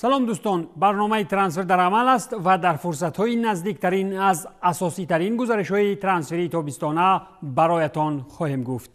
Салом дӯстон, барномаи трансфер дар амал аст ва дар фурсатҳои наздиктарин аз асоситарин гузаришҳои трансферии тобистона бароятон хоҳем гуфт.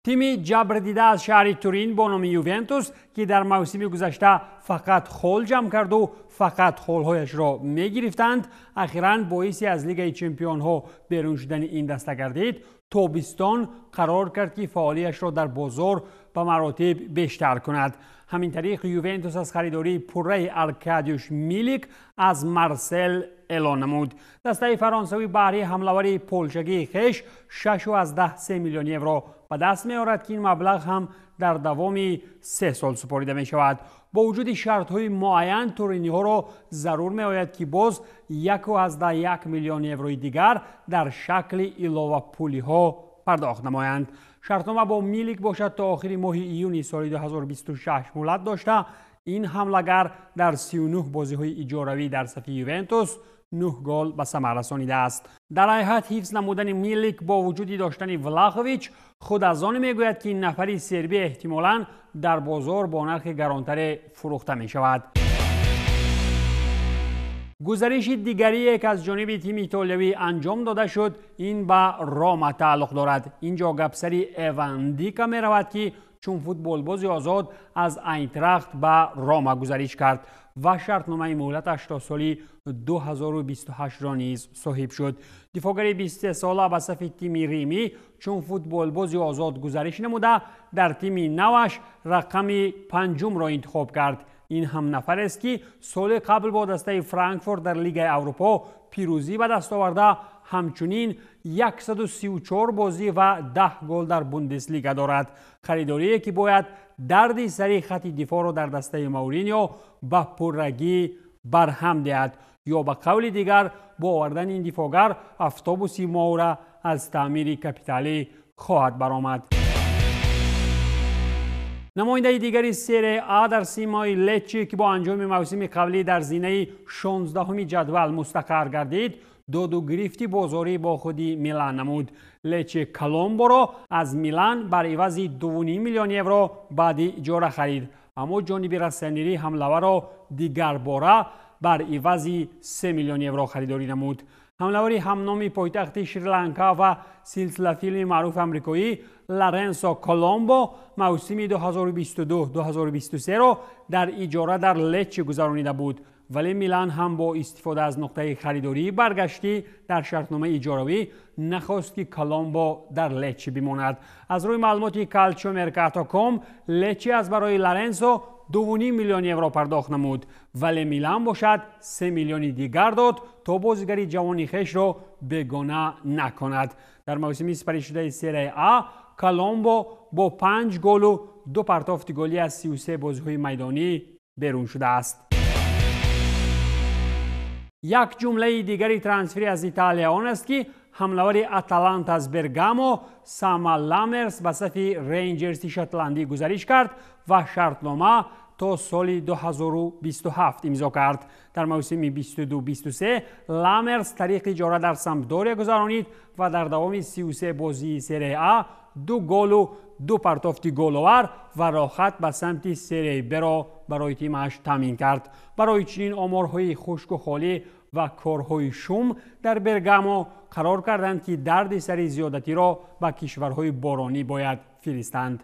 Тими ҷабрдида аз шаҳри Турин бо номи Ювентус, ки дар мавсими гузашта фақат хол ҷамъ карду фақат холҳояшро мегирифтанд, ахиран боиси аз Лигаи чемпионҳо берун шудани ин даста гардид, тобистон қарор кард, ки фаъолияшро дар бозор ба маротиб бештар кунад. Ҳамин тариқ Ювентус аз харидории пурраи Аркадиуш Милик аз Марсел эълон намуд. Дастаи фаронсавӣ баҳри ҳамлавари полшагии хеш 6,3 миллион евро ба даст меорад, ки ин маблағ ҳам дар давоми 3 сол супорида мешавад. Бо вуҷуди шартҳои муайян туриниҳоро зарур меояд, ки боз 1,1 миллион еврои дигар дар шакли иловапулиҳо пардохт намоянд. Шартнома бо Милик бошад то охири моҳи июни соли 2026 муҳлат дошта, ин ҳамлагар дар 39 бозиҳои иҷоравӣ дар сафи Ювентус 9 гол ба самар расонидааст. Дар ҳайҳат ҳифз намудани Милик бо вуҷуди доштани Влахович худ аз он мегӯяд, ки нафари сербӣ эҳтимолан дар бозор бо нархи гаронтаре фурӯхта мешавад. Гузариши дигарие, ки аз ҷониби тими итолиявӣ анҷом дода шуд, ин ба Рома тааллуқ дорад. Ин ҷо гапсари Эван Дика меравад, ки чун футболбози озод аз Айнтрахт ба Рома гузариш кард ва шартномаи муҳлаташ то соли 2028-ро низ соҳиб шуд. Дифоъгари 23сола ба сафи тими римӣ чун футболбози озод гузариш намуда, дар тими наваш рақами панҷумро интихоб кард. Ин ҳам нафарест, ки соли қабл бо дастаи Франкфурт дар Лигаи Аврупо пирӯзӣ ба даст оварда, ҳамчунин 134 бозӣ ва 10 гол дар Бундеслига дорад. Харидорие, ки бояд дарди сари хати дифоъро дар дастаи Мауриньо ба пуррагӣ барҳам диҳад, ё ба қавли дигар бо овардани ин дифоъгар автобуси Моура аз таъмири капиталӣ хоҳад баромад. Намояндаи дигари Серия А дар симои Леччи, ки бо анҷоми мавсими қаблӣ дар зинаи 16-уми ҷадвал мустақар гардид, доду гирифти бозорӣ бо худи Милан намуд. Леччи Коломборо аз Милан бар ивази 2,5 миллион евро баъди иҷора харид, аммо ҷониби рассионерӣ ҳамлаваро дигарбора бар ивази 3 миллион евро харидорӣ намуд. Ҳамлавари ҳамноми пойтахти Шри-Ланка ва силсилафилми маъруфи амрикоӣ Лоренсо Коломбо мавсими 2022-2023-ро дар иҷора дар Леччи гузаронида буд, вале Милан ҳам бо истифода аз нуқтаи харидории баргаштӣ дар шартномаи иҷоравӣ нахост, ки Коломбо дар Леччи бимонад. Аз рӯи маълумоти Calciomercato.com, Леччи аз барои Лоренсо 2,5 миллион евро пардохт намуд, вале Милан бошад 3 миллиони дигар дод, то бозигари ҷавони хешро бегона накунад. Дар мавсими сипаришудаи Серияи А Коломбо бо 5 голу 2 партофти голӣ аз 33 бозиҳои майдонӣ берун шудааст. Як ҷумлаи дигари трансфери аз Италия он аст, ки ҳамлавари Аталанта аз Бергамо Сама Ламерс ба сафи Рейнҷерси шотландӣ гузариш кард ва шартнома то соли 2027 имзо кард. Дар мавсими 22-23 Ламерс тариқи иҷора дар Сампдория гузаронид ва дар давоми 33 бозии Серияи А 2 голу 2 партофти головар ва роҳат ба самти Серияи Б-ро барои тимаш таъмин кард. Барои чунин оморҳои хушку холӣ ва корҳои шум дар Бергамо қарор карданд, ки дарди сари зиёдатиро ба кишварҳои боронӣ бояд фиристанд.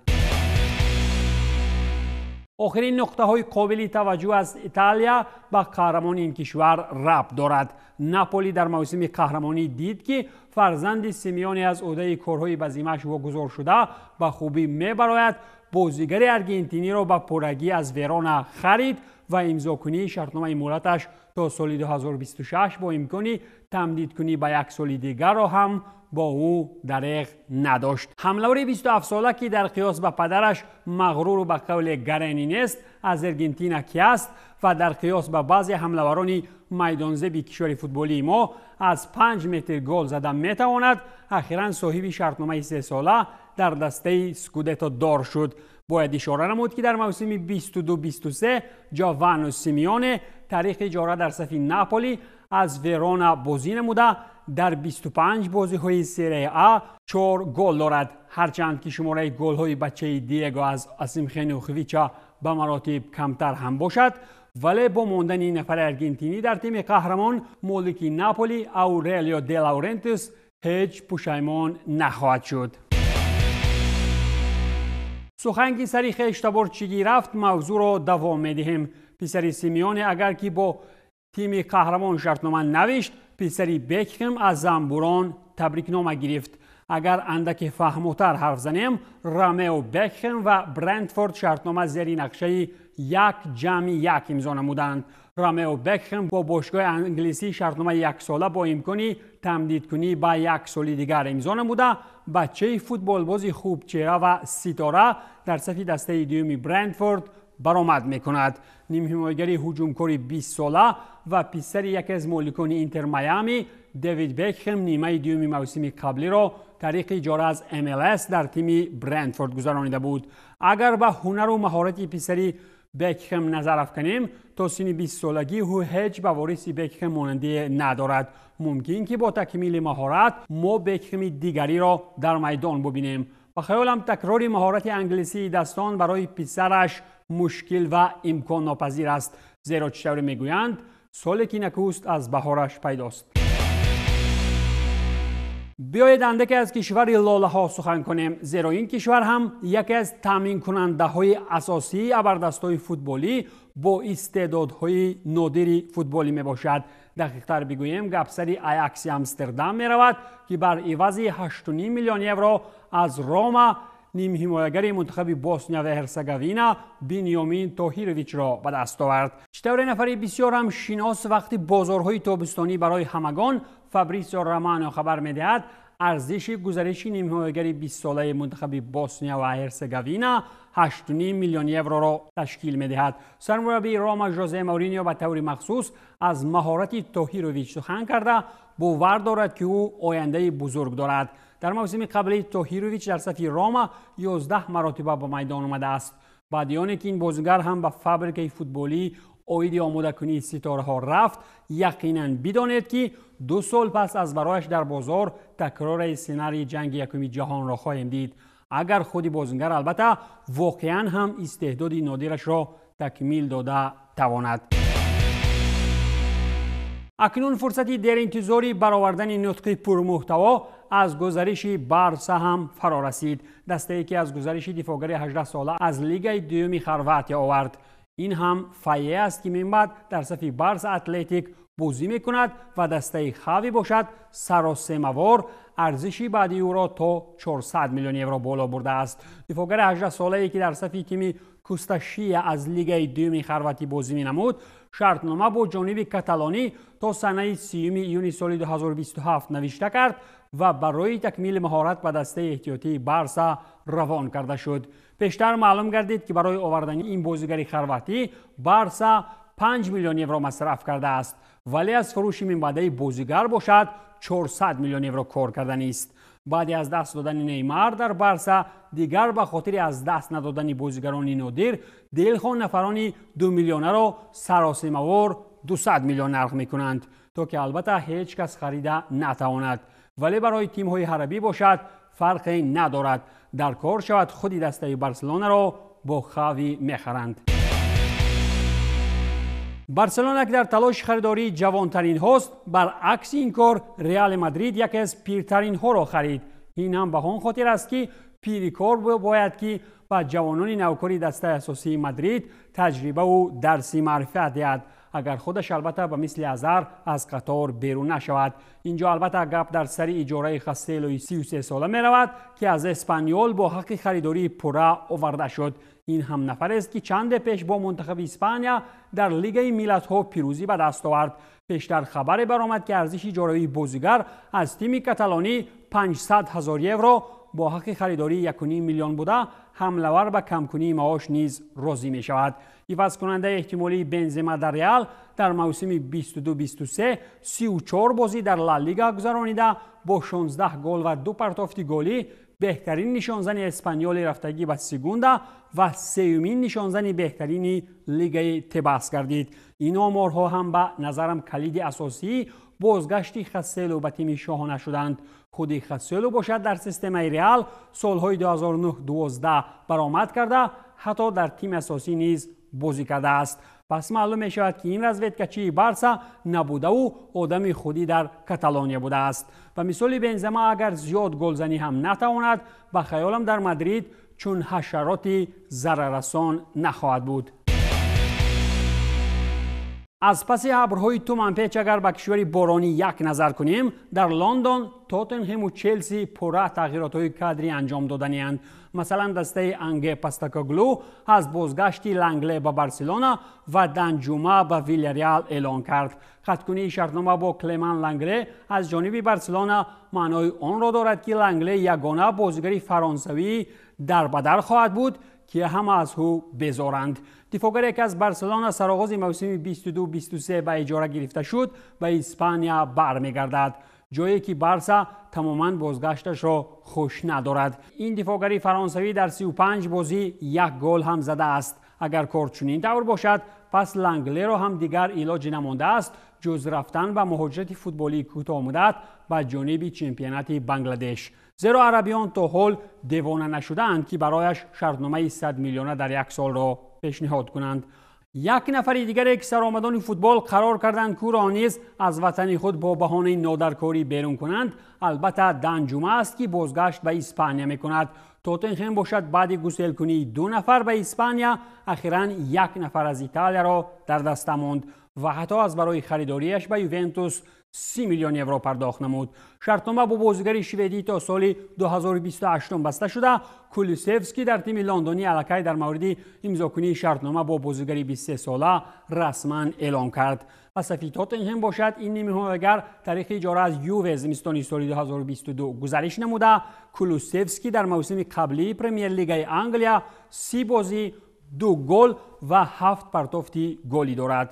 Охирин нуқтаҳои қобили таваҷҷӯҳ аз Италия ба қаҳрамони ин кишвар рабт дорад. Наполи дар мавсими қаҳрамонӣ дид, ки фарзанди Симеоне аз ӯҳдаи корҳои ба зиммааш вогузор шуда ба хубӣ мебарояд, бозигари аргентиниро ба пуррагӣ аз Верона харид ва имзокунии шартномаи муҳлаташ то соли 2026 бо имкони тамдидкунӣ ба як соли дигарро ҳам бо ӯ дареғ надошт. Ҳамлавари 27сола, ки дар қиёс ба падараш мағруру ба қавле гарени нест, аз Аргентина ки аст ва дар қиёс ба баъзе ҳамлаварони майдонзеби кишвари футболии мо аз 5 метр гол зада метавонад, ахиран соҳиби шартномаи сесола дар дастаи Скудето дор шуд. Бояд ишора намуд, ки дар мавсими 22-23 Ҷовано Симеоне тариқи иҷора дар сафи Наполи аз Верона бозӣ намуда, дар 25 бозиҳои Серияи А 4 гол дорад. Ҳарчанд ки шумораи голҳои бачаи Диего аз Осимхену Хвича ба маротиб камтар ҳам бошад, вале бо мондани нафари аргентинӣ дар тими қаҳрамон молики Наполи Аурелио де Лаурентис ҳеҷ пушаймон нахоҳад шуд. Сухан ки сари хештабор чигӣ рафт, мавзӯъро давом медиҳем. Писари Симеоне агар ки бо тими қаҳрамон шартнома навишт, писари Бекхем аз занбурон табрикнома гирифт. Агар андаке фаҳмотар ҳарф занем, Ромео Бекхем ва Брентфорд шартнома зери нақшаи 1+1 имзо намуданд. Ромео Бекхем бо бошгоҳи англисӣ шартномаи яксола бо имкони тамдидкунӣ ба як соли дигар имзо намуда, бачаи футболбози хубчеҳра ва ситора дар сафи дастаи дуюми Брентфорд баромад мекунад. Нимҳимоягари ҳуҷумкори 20сола ва писари яке аз моликони Интер Майами Дэвид Бекхем нимаи дуюми мавсими қаблиро тариқи иҷора аз МЛС дар тими Брентфорд гузаронида буд. Агар ба ҳунару маҳорати писари Бекхем назар афканем, то синни 20солагӣ ӯ ҳеҷ ба вориси Бекхем монандие надорад. Мумкин ки бо такмили маҳорат мо Бекхеми дигариро дар майдон бубинем. Ба хаёлам такрори маҳорати англисии дастон барои писараш мушкил ва имконнопазир аст, зеро чӣ тавре мегӯянд, соле ки накӯст аз баҳораш пайдост. Биёед андаке аз кишвари лолаҳо сухан кунем, зеро ин кишвар ҳам яке аз таъминкунандаҳои асосии абардастҳои футболӣ бо истеъдодҳои нодири футболӣ мебошад. Дақиқтар бигӯем, гапсари Аякси Амстердам меравад, ки бар ивази 8,5 миллион евро аз Рома нимҳимоягари мунтахаби Босния ва Ҳерсеговина Бинёмин Тоҳировичро ба даст овард. Чӣ тавре нафари бисёрам шинос вақти бозорҳои тобистонӣ барои ҳамагон Фабрисио Романо хабар медиҳад, арзиши гузариши нимҳимоягари 20солаи мунтахаби Босния ва Ҳерсеговина 8,5 миллион евроро ташкил медиҳад. Сармураббии Рома Жозе Мауриньо ба таври махсус аз маҳорати Тоҳирович сухан карда, бовар дорад, ки ӯ ояндаи бузург дорад. Дар мавсими қаблӣ Тоҳирович дар сафи Рома 11 маротиба ба майдон омадааст. Баъди оне ки ин бозигар ҳам ба фабрикаи футболӣ оиди омодакунии ситораҳо рафт, яқинан бидонед, ки 2 сол пас аз барояш дар бозор такрори сценарии ҷанги якуми ҷаҳонро хоҳем дид. Агар худи бозингар албатта воқеан ҳам истеъдоди нодирашро такмил дода тавонад. Акнун фурсати деринтизори баровардани нутқи пурмуҳтаво аз гузариши Барса ҳам фаро расид. Дастае ки аз гузариши дифоъгари 18сола аз лигаи дуюми Хорватия овард. Ин ҳам Фае аст, ки минбаъд дар сафи Барса Атлетик бозӣ мекунад ва дастаи Хави бошад саросемавор арзиши баъди ӯро то 400 миллион евро боло бурдааст. Дифоъгари 18солае ки дар сафи тими Кусташия аз лигаи дуюми хорватӣ бозӣ менамуд, шартнома бо ҷониби каталонӣ то санаи 30 июни соли 2027 навишта кард ва барои такмили маҳорат ба дастаи эҳтиётии Барса равон карда шуд. Пештар маълум гардид, ки барои овардани ин бозигари хорватӣ Барса 5 миллион евро масраф кардааст, вале аз фурӯши минбаъдаи бозигар бошад 400 миллион евро кор карданист. Баъди аз даст додани Неймар дар Барса, дигар ба хотири аз даст надодани бозигарони нодир дилхон нафарони 2 миллионаро саросимавор 200 миллион нарх мекунанд, то ки албатта ҳеҷ кас харида натавонад. Вале барои тимҳои ҳарабӣ бошад фарқе надорад, дар кор шавад худи дастаи Барселонаро бо Хави мехаранд. Барселона ки дар талоши харидории ҷавонтаринҳост, баръакси ин кор Реали Мадрид яке аз пиртаринҳоро харид. Ин ҳам ба он хотир аст, ки пири кор бояд ки ба ҷавонони навкори дастаи асосии Мадрид таҷрибаву дарси маърифат диҳад, агар худаш албатта ба мисли Азар аз қатор берун нашавад. Инҷо албатта гап дар сари иҷораи Хаселои 33сола меравад, ки аз Эспаниол бо ҳаққи харидории пурра оварда шуд. Ин ҳам нафарест, ки чанде пеш бо мунтахаби Испания дар Лигаи миллатҳо пирӯзӣ ба даст овард. Пештар хабаре баромад, ки арзиши иҷораии бозигар аз тими каталонӣ 500 ҳазор евро бо ҳаққи харидории 1,5 миллион буда, ҳамлавар ба камкунии маош низ розӣ мешавад. Ивазкунандаи эҳтимолии Бензема дар Реал дар мавсими 22-23 34 бозӣ дар Ла Лига гузаронида, бо 16 гол ва 2 партофти голӣ беҳтарин нишонзани Эспаньоли рафтагӣ ба Сегунда ва сеюмин нишонзани беҳтарини лигаи Тебас гардид. Ин оморҳо ҳам ба назарам калиди асосии бозгашти Хаселу ба тими шоҳона шуданд. Худи Хаселу бошад дар системаи Реал солҳои 2009-12 баромад карда, ҳатто дар тими асосӣ низ бозӣ кардааст. Пас маълум мешавад, ки ин разведкачии Барса набудаву одами худӣ дар Каталония будааст. Ба мисоли Бензема, агар зиёд голзанӣ ҳам натавонад, ба хаёлам дар Мадрид чун ҳашароти зараррасон нахоҳад буд. Аз паси абрҳои туманпеч агар ба кишвари боронӣ як назар кунем, дар Лондон Тоттенҳему Челси пурра тағйиротҳои кадрӣ анҷом доданианд. Масалан, дастаи Анге Постекоглу аз бозгашти Лангле ба Барселона ва Данҷума ба Вилляреал эълон кард. Хаткунии шартнома бо Клеман Лангле аз ҷониби Барселона маънои онро дорад, ки Лангле ягона бозигари фаронсавӣ дар бадар хоҳад буд, ки ҳама аз ӯ безоранд. Дифоъгаре, ки аз Барселона сароғози мавсими 22-23 ба иҷора гирифта шуд, ба Испания бармегардад, ҷое ки Барса тамоман бозгашташро хуш надорад. Ин дифоъгари фаронсавӣ дар 35 бозӣ як гол ҳам задааст. Агар кор чунин тавр бошад, пас Ланглеро ҳам дигар илоҷе намондааст, ҷуз рафтан ба муҳоҷирати футболии кӯтоҳмуддат ба ҷониби чемпионати Бангладеш, зеро арабиён то ҳол девона нашудаанд, ки барояш шартномаи 100 миллиона дар як солро пешниҳод кунанд. Як нафари дигаре, ки саромадони футбол қарор карданд, ки ӯро низ аз ватани худ бо баҳонаи нодаркорӣ берун кунанд, албатта Данҷума аст, ки бозгашт ба Испания мекунад. Тоттенхем бошад, баъди гуселкунии ду нафар ба Испания, ахиран як нафар аз Италияро дар даста монд ва ҳатто аз барои харидориаш ба Ювентус 30 миллион евро пардохт намуд. Шартнома бо бозигари шведӣ то соли 2028 баста шуда, Кулусевский дар тими лондонӣ аллакай дар мавриди имзокунии шартнома бо бозигари 23-сола расман эълон кард. Ба сафи Тоттенҳем бошад, ин нимҳимоягар таърихи иҷора аз Юве зимистони соли 2022 гузариш намуда, Кулусевский дар мавсими қаблии Премер-лигаи Англия 30 бозӣ, ду гол ва ҳафт партофти голӣ дорад.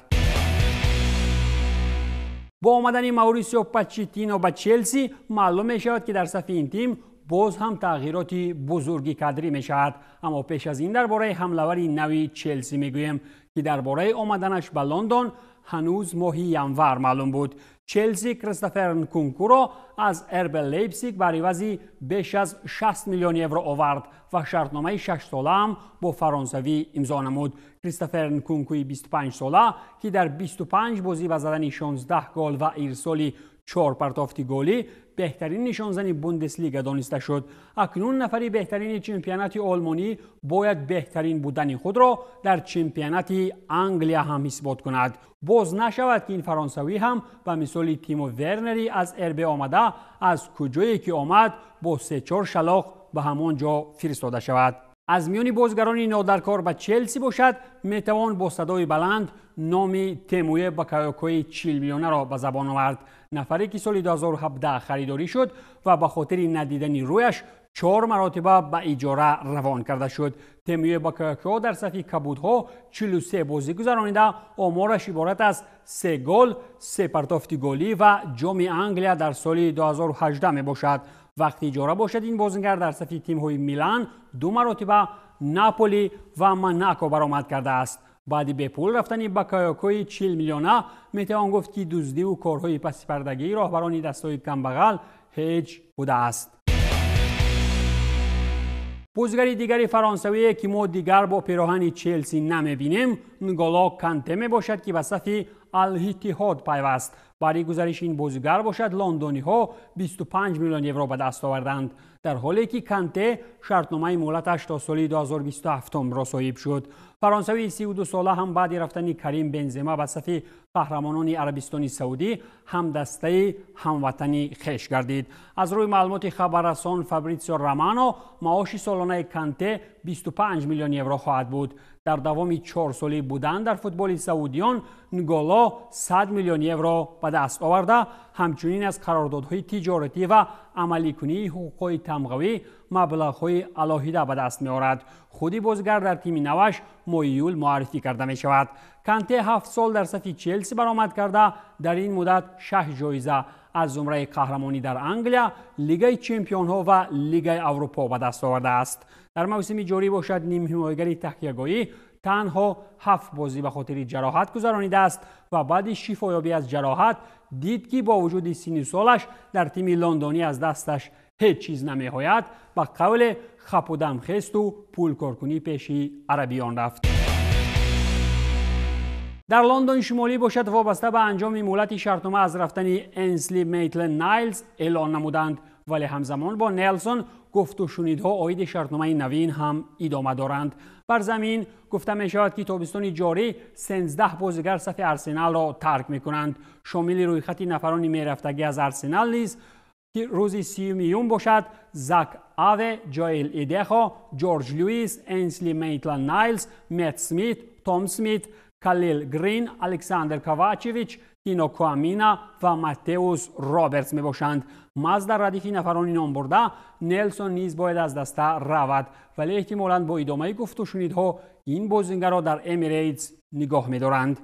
Бо омадани Маурисио Почеттино ба Челси маълум мешавад, ки дар сафи ин тим боз ҳам тағйироти бузурги кадрӣ мешавад. Аммо пеш аз ин дар бораи ҳамлавари нави Челси мегӯем, ки дар бораи омаданаш ба Лондон ҳанӯз моҳи январ маълум буд. Челси Кристофер Нкункуро аз РБ Лейпсиг бар ивази беш аз 60 миллион евро овард ва шартномаи шашсолаам бо фаронсавӣ имзо намуд. Кристофер Нкункуи 25-сола, ки дар 25 бозӣ ба задани 16 гол ва ирсоли чор партофти голӣ беҳтарин нишонзани Бундеслига дониста шуд, акнун нафари беҳтарини чемпионати олмонӣ бояд беҳтарин будани худро дар чемпионати Англия ҳам исбот кунад. Боз нашавад, ки ин фаронсавӣ ҳам ба мисоли Тимо Вернери аз РБ омада, аз куҷое ки омад, бо се-чор шалоқ ба ҳамон ҷо фиристода шавад. Аз миёни бозигарони нодаркор ба Челси бошад, метавон бо садои баланд номи Темуе Бакайокои 40 миллионаро ба забон овард, нафаре, ки соли 2017 харидорӣ шуд ва ба хотири надидани рӯяш чор маротиба ба иҷора равон карда шуд. Темуе Бакайоко дар сафи кабудҳо 43 бозӣ гузаронида, омораш иборат аз се гол, се партофти голӣ ва ҷоми Англия дар соли 2018 мебошад. Вақти иҷора бошад, ин бозингар дар сафи тимҳои Милан ду маротиба, Наполи ва Монако баромад кардааст. Баъди бепул рафтани Бакайокои 40 миллиона метавон гуфт, ки дуздиву корҳои пасипардагии роҳбарони дастҳои камбағал ҳеҷ будааст. Бозигари дигари фаронсавие, ки мо дигар бо пироҳани Челси намебинем, Нголо Канте мебошад, ки ба сафи Алҳиттиҳод пайваст. Барои гузариши ин бозигар бошад, лондониҳо 25 миллион евро ба даст оварданд, дар ҳоле ки Канте шартномаи муҳлаташ то соли 2027-ро соҳиб шуд. Фаронсавии 32-сола ҳам баъди рафтани Карим Бензема ба сафи қаҳрамонони Арабистони Саудӣ ҳамдастаи ҳамватани хеш гардид. Аз рӯи маълумоти хабаррасон Фабритсио Романо, маоши солонаи Канте 25 миллион евро хоҳад буд. Дар давоми чор соли будан дар футболи саудиён Нголо 100 миллион евро ба даст оварда, ҳамчунин аз қарордодҳои тиҷоратӣ ва амаликунии ҳуқуқҳои тамғавӣ маблағҳои алоҳида ба даст меорад. Худи бозигар дар тими наваш моҳи июл муаррифӣ карда мешавад. Канте ҳафт сол дар сафи Челси баромад карда, дар ин муддат шаш ҷоиза аз зумраи қаҳрамонӣ дар Англия, Лигаи чемпионҳо ва Лигаи Аврупо ба даст овардааст. Дар мавсими ҷорӣ бошад, нимҳимоягари таҳкиягоҳӣ танҳо ҳафт бозӣ ба хотири ҷароҳат гузаронидааст ва баъди шифоёбӣ аз ҷароҳат дид, ки бо вуҷуди синну солаш дар тими лондонӣ аз дасташ ҳеҷ чиз намеояд, ба қавле хапудам хесту пулкоркунӣ пеши арабиён рафт. Дар Лондони шимолӣ бошад, вобаста ба анҷоми муҳлати шартнома аз рафтани Энсли Мейтлен Найлз эълон намуданд, вале ҳамзамон бо Нелсон гуфтушунидҳо оиди шартномаи навин ҳам идома доранд. Бар замин гуфта мешавад, ки тобистони ҷорӣ 13 бозигар сафи Арсеналро тарк мекунанд. Шомили рӯйхати нафарони мерафтагӣ аз Арсенал низ, ки рӯзи 30 июн бошад, Зак Аве, Ҷоэл Идехо, Ҷорҷ Люис, Энсли Мейтланд Найлз, Мет Смит, Том Смит, Калил Грин, Александр Ковачевич, Тино Куамина ва Матеус Робертс мебошанд. Маҳз дар радифи нафарони номбурда Нелсон низ бояд аз даста равад, вале эҳтимолан бо идомаи гуфтушунидҳо ин бозингарро дар Эмирейтс нигоҳ медоранд.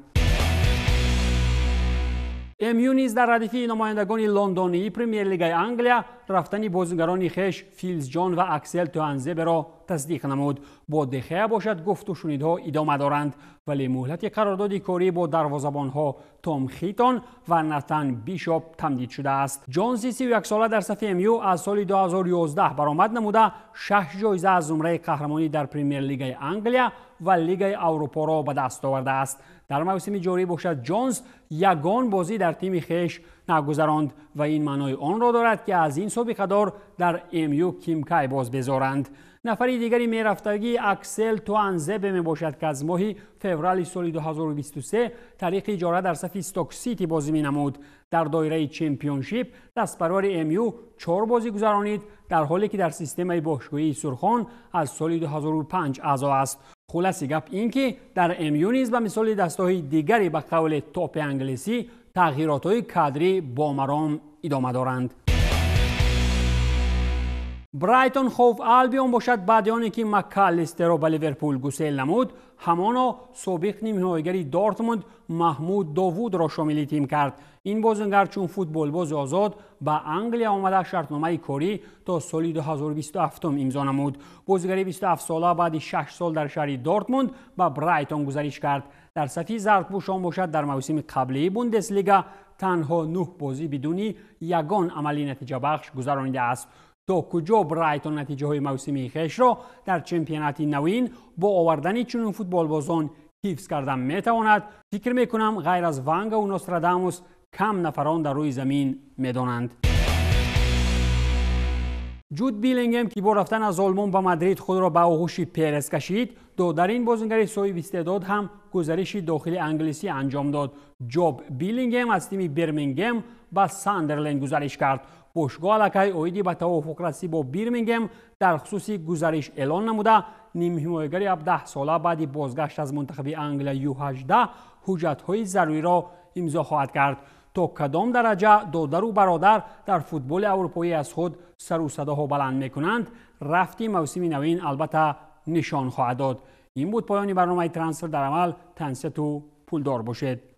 МЮ низ дар радифи намояндагони лондонии Премер-лигаи Англия рафтани бозингарони хеш Филс Ҷон ва Аксел Туанзеберо тасдиқ намуд. Бо Дехеа бошад, гуфтушунидҳо идома доранд, вале муҳлати қарордоди корӣ бо дарвозабонҳо Том Хитон ва Натан Бишоп тамдид шудааст. Ҷонси 31сола дар сафи МЮ аз соли 2011 баромад намуда, шаш ҷоиза аз зумраи қаҳрамонӣ дар Премер-лигаи Англия ва Лигаи Аврупоро ба даст овардааст. Дар мавсими ҷорӣ бошад, Ҷонс ягон бозӣ дар тими хеш нагузаронд ва ин маънои онро дорад, ки аз ин собиқадор дар МЮ кимкай боз безоранд. Нафари дигари мерафтагӣ Аксел Туанзебе мебошад, ки аз моҳи феврали соли 2023 тариқи иҷора дар сафи Сток Сити бозӣ менамуд. Дар доираи чемпионшип дастпарвари МЮ 4 бозӣ гузаронид, дар ҳоле ки дар системаи бошгоҳии Сурхон аз соли 2005 аъзо аст. Хулоси гап ин ки дар МЮ низ ба мисоли дастгоҳи дигари ба қавли топи англисӣ тағйиротҳои кадрӣ бо маром идома доранд. Брайтон Хоув Албион бошад, баъди оне ки Маккалистеро ба Ливерпул гусел намуд, ҳамоно собиқ нимҳимоягари Дортмунд Маҳмуд Довудро шомили тим кард. Ин бозингар чун футболбози озод ба Англия омада, шартномаи корӣ то соли 2027 имзо намуд. Бозигари 27сола баъди 6 сол дар шаҳри Дортмунд ба Брайтон гузариш кард. Дар сафи зардпӯшон бошад, дар мавсими қаблии Бундеслига танҳо 9 бозӣ бидуни ягон амали натиҷабахш гузаронидааст. То куҷо Брайтон натиҷаҳои мавсимии хешро дар чемпионати навин бо овардани чунин футболбозон ҳифз карда метавонад, фикр мекунам, ғайр аз Вангаву Нострадамус кам нафарон дар рӯи замин медонанд. Ҷуд Билингем, ки бо рафтан аз Олмон ба Мадрид худро ба оғӯши Перес кашид, додарин бозингари соҳиби истеъдод ҳам гузариши дохили англисӣ анҷом дод. Ҷоб Билингем аз тими Бирмингем ба Сандерленд гузариш кард. Бошгоҳ аллакай оиди ба тавофуқрасӣ бо Бирмингем дар хусуси гузариш эълон намуда, нимҳимоягари 17сола баъди бозгашт аз мунтахаби Англия Ю18 ҳуҷҷатҳои заруриро имзо хоҳад кард. То кадом дараҷа додару бародар дар футболи аврупоӣ аз худ сару садоҳо баланд мекунанд, рафти мавсими навин албатта нишон хоҳад дод. Ин буд поёни барномаи Трансфер дар амал. Тансияту пулдор бошед.